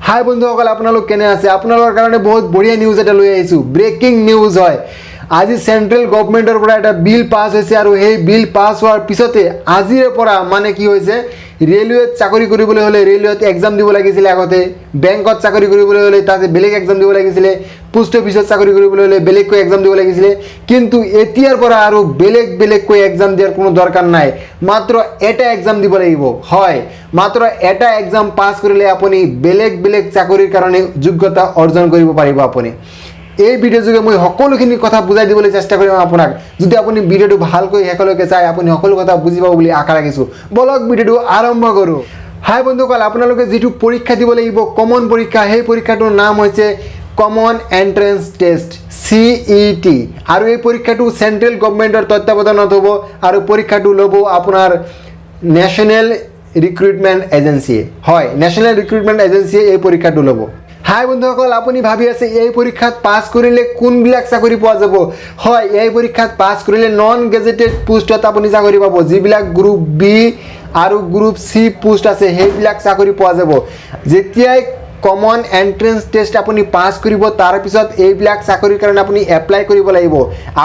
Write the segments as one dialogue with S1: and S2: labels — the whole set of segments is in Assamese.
S1: হাই বন্ধুসকল, আপোনালোক কেনে আছে? আপোনালোকৰ কাৰণে বহুত বঢ়িয়া নিউজ এটা লৈ আহিছোঁ। ব্ৰেকিং নিউজ হয়, আজি চেণ্ট্ৰেল গভমেণ্টৰ পৰা এটা বিল পাছ হৈছে আৰু সেই বিল পাছ হোৱাৰ পিছতে আজিৰে পৰা মানে কি হৈছে, ৰেলৱেত চাকৰি কৰিবলৈ হ'লে ৰেলৱেত এক্সাম দিব লাগিছিলে আগতে, বেংকত চাকৰি কৰিবলৈ হ'লে তাতে বেলেগ এক্সাম দিব লাগিছিলে, পোষ্ট অফিচত চাকৰি কৰিবলৈ হ'লে বেলেগকৈ এক্সাম দিব লাগিছিলে। কিন্তু এতিয়াৰ পৰা আৰু বেলেগ বেলেগকৈ এক্সাম দিয়াৰ কোনো দৰকাৰ নাই, মাত্ৰ এটা এক্সাম দিব লাগিব। হয়, মাত্ৰ এটা এক্সাম পাছ কৰিলে আপুনি বেলেগ বেলেগ চাকৰিৰ কাৰণে যোগ্যতা অৰ্জন কৰিব পাৰিব। আপুনি এই ভিডিঅ' যোগে মই সকলোখিনি কথা বুজাই দিবলৈ চেষ্টা কৰিম আপোনাক। যদি আপুনি ভিডিঅ'টো ভালকৈ শেষলৈকে চাই, আপুনি সকলো কথা বুজি পাব বুলি আশা ৰাখিছোঁ। বলক, ভিডিঅ'টো আৰম্ভ কৰোঁ। হাই বন্ধুসকল, আপোনালোকে যিটো পৰীক্ষা দিব লাগিব, কমন পৰীক্ষা, সেই পৰীক্ষাটোৰ নাম হৈছে কমন এণ্ট্ৰেঞ্চ টেষ্ট, চিইটি। আৰু এই পৰীক্ষাটো চেণ্ট্ৰেল গভমেণ্টৰ তত্বাৱধানত হ'ব আৰু পৰীক্ষাটো ল'ব আপোনাৰ নেশ্যনেল ৰিক্ৰুইটমেণ্ট এজেঞ্চিয়ে। হয়, নেশ্যনেল ৰিক্ৰুইটমেণ্ট এজেঞ্চিয়ে এই পৰীক্ষাটো ল'ব। হাই বন্ধুসকল, আপুনি ভাবি আছে এই পৰীক্ষাত পাছ কৰিলে কোনবিলাক চাকৰি পোৱা যাব? হয়, এই পৰীক্ষাত পাছ কৰিলে নন গেজেটেড পোষ্টত আপুনি চাকৰি পাব। যিবিলাক গ্ৰুপ বি আৰু গ্ৰুপ চি পোষ্ট আছে, সেইবিলাক চাকৰি পোৱা যাব। যেতিয়াই কমন এণ্ট্ৰেঞ্চ টেষ্ট আপুনি পাছ কৰিব, তাৰপিছত এইবিলাক চাকৰিৰ কাৰণে আপুনি এপ্লাই কৰিব লাগিব।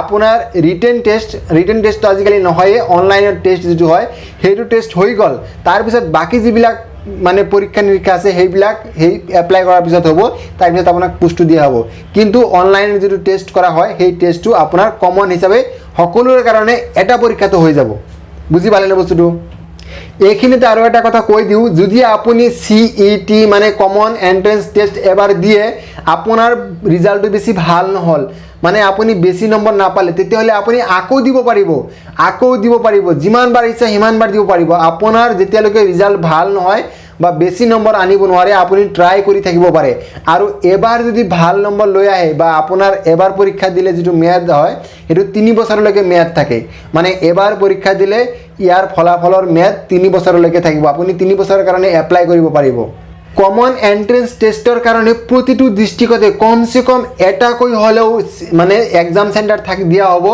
S1: আপোনাৰ ৰিটেন টেষ্ট, ৰিটেন টেষ্টটো আজিকালি নহয়ে, অনলাইনত টেষ্ট যিটো হয়, সেইটো টেষ্ট হৈ গ'ল। তাৰপিছত বাকী যিবিলাক মানে পৰীক্ষা নিৰীক্ষা আছে, সেইবিলাক সেই এপ্লাই কৰাৰ পিছত হ'ব। তাৰপিছত আপোনাক পোষ্টটো দিয়া হ'ব। কিন্তু অনলাইন যিটো টেষ্ট কৰা হয়, সেই টেষ্টটো আপোনাৰ কমন হিচাপে সকলোৰে কাৰণে এটা পৰীক্ষাটো হৈ যাব। বুজি পালেনে বস্তুটো? এইখিনিতে আৰু এটা কথা কৈ দিওঁ, যদি আপুনি চিইটি মানে কমন এণ্ট্ৰেঞ্চ টেষ্ট এবাৰ দিয়ে, আপোনাৰ ৰিজাল্টটো বেছি ভাল নহ'ল, মানে আপুনি বেছি নম্বৰ নাপালে, তেতিয়াহ'লে আপুনি আকৌ দিব পাৰিব, আকৌ দিব পাৰিব। যিমানবাৰ ইচ্ছা সিমানবাৰ দিব পাৰিব। আপোনাৰ যেতিয়ালৈকে ৰিজাল্ট ভাল নহয় বা বেছি নম্বৰ আনিব নোৱাৰে, আপুনি ট্ৰাই কৰি থাকিব পাৰে। আৰু এবাৰ যদি ভাল নম্বৰ লৈ আহে বা আপোনাৰ এবাৰ পৰীক্ষা দিলে যিটো ম্যাদ হয়, সেইটো 3 বছৰলৈকে ম্যাদ থাকে। মানে এবাৰ পৰীক্ষা দিলে ইয়াৰ ফলাফলৰ ম্যাদ 3 বছৰলৈকে থাকিব। আপুনি 3 বছৰৰ কাৰণে এপ্লাই কৰিব পাৰিব। কমন এণ্ট্ৰেঞ্চ টেষ্টৰ কাৰণে প্ৰতিটো ডিষ্ট্ৰিক্টতে কমচে কম এটাকৈ হ'লেও মানে এক্সাম চেণ্টাৰ থাকি দিয়া হ'ব।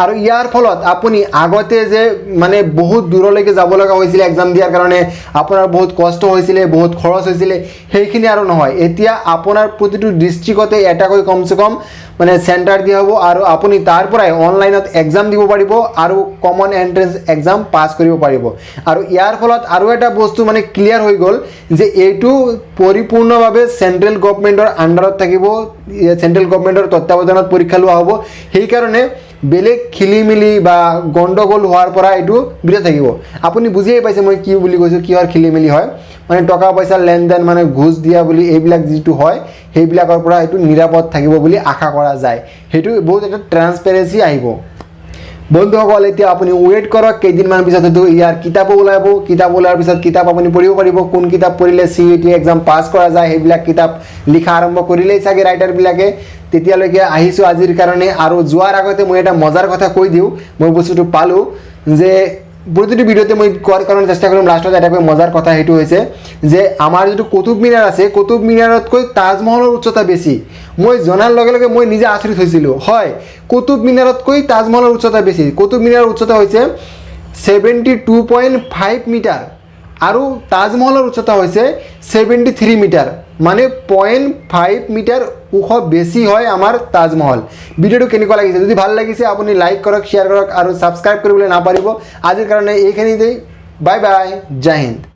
S1: আৰু ইয়াৰ ফলত আপুনি আগতে যে মানে বহুত দূৰলৈকে যাব লগা হৈছিলে এক্সাম দিয়াৰ কাৰণে, আপোনাৰ বহুত কষ্ট হৈছিলে, বহুত খৰচ হৈছিলে, সেইখিনি আৰু নহয়। এতিয়া আপোনাৰ প্ৰতিটো ডিষ্ট্ৰিক্টতে এটাকৈ কমচে কম মানে চেণ্টাৰ দিয়া হ'ব আৰু আপুনি তাৰ পৰাই অনলাইনত এক্সাম দিব পাৰিব আৰু কমন এণ্ট্ৰেঞ্চ এক্সাম পাছ কৰিব পাৰিব। আৰু ইয়াৰ ফলত আৰু এটা বস্তু মানে ক্লিয়াৰ হৈ গ'ল যে এইটো পৰিপূৰ্ণভাৱে চেণ্ট্ৰেল গভমেণ্টৰ আণ্ডাৰত থাকিব, চেণ্ট্ৰেল গভমেণ্টৰ তত্বাৱধানত পৰীক্ষা লোৱা হ'ব। সেইকাৰণে বেলেগ খেলি মেলি বা গণ্ডগোল হোৱাৰ পৰা এইটো বিৰত থাকিব। আপুনি বুজিয়ে পাইছে মই কি বুলি কৈছোঁ, কিহৰ খেলি মেলি হয়। মানে টকা পইচাৰ লেনদেন, মানে ঘোচ দিয়া বুলি এইবিলাক যিটো হয়, সেইবিলাকৰ পৰা এইটো নিৰাপদ থাকিব বুলি আশা কৰা যায়। সেইটো বহুত এটা ট্ৰান্সপেৰেঞ্চি আহিব। বন্ধুসকল, এতিয়া আপুনি ৱেইট কৰক, কেইদিনমান পিছত হয়তো ইয়াৰ কিতাপো ওলাব। কিতাপ ওলোৱাৰ পিছত কিতাপ আপুনি পঢ়িব পাৰিব। কোন কিতাপ পঢ়িলে চিইটি এক্সাম পাছ কৰা যায়, সেইবিলাক কিতাপ লিখা আৰম্ভ কৰিলেই চাগে ৰাইটাৰবিলাকে। তেতিয়ালৈকে আহিছোঁ আজিৰ কাৰণে। আৰু যোৱাৰ আগতে মই এটা মজাৰ কথা কৈ দিওঁ। মই বস্তুটো পালোঁ যে প্ৰতিটো ভিডিঅ'তে মই কোৱাৰ কাৰণে চেষ্টা কৰিম লাষ্টত এটাকৈ মজাৰ কথা। সেইটো হৈছে যে আমাৰ যিটো কুতুব মিনাৰ আছে, কুতুব মিনাৰতকৈ তাজমহলৰ উচ্চতা বেছি। মই জনাৰ লগে লগে মই নিজে আচৰিত হৈছিলোঁ। হয়, কুতুব মিনাৰতকৈ তাজমহলৰ উচ্চতা বেছি। কুতুব মিনাৰৰ উচ্চতা হৈছে 72.5 মিটাৰ আৰু তাজমহলৰ উচ্চতা হৈছে 73 মিটাৰ। মানে 0.5 মিটাৰ ওখ বেছি হয় আমাৰ তাজমহল। ভিডিঅ'টো কেনেকুৱা লাগিছে? যদি ভাল লাগিছে, আপুনি লাইক কৰক, শ্বেয়াৰ কৰক আৰু ছাবস্ক্ৰাইব কৰিবলৈ নাপাহৰিব। আজিৰ কাৰণে এইখিনিতেই। বাই বাই, জয় হিন্দ।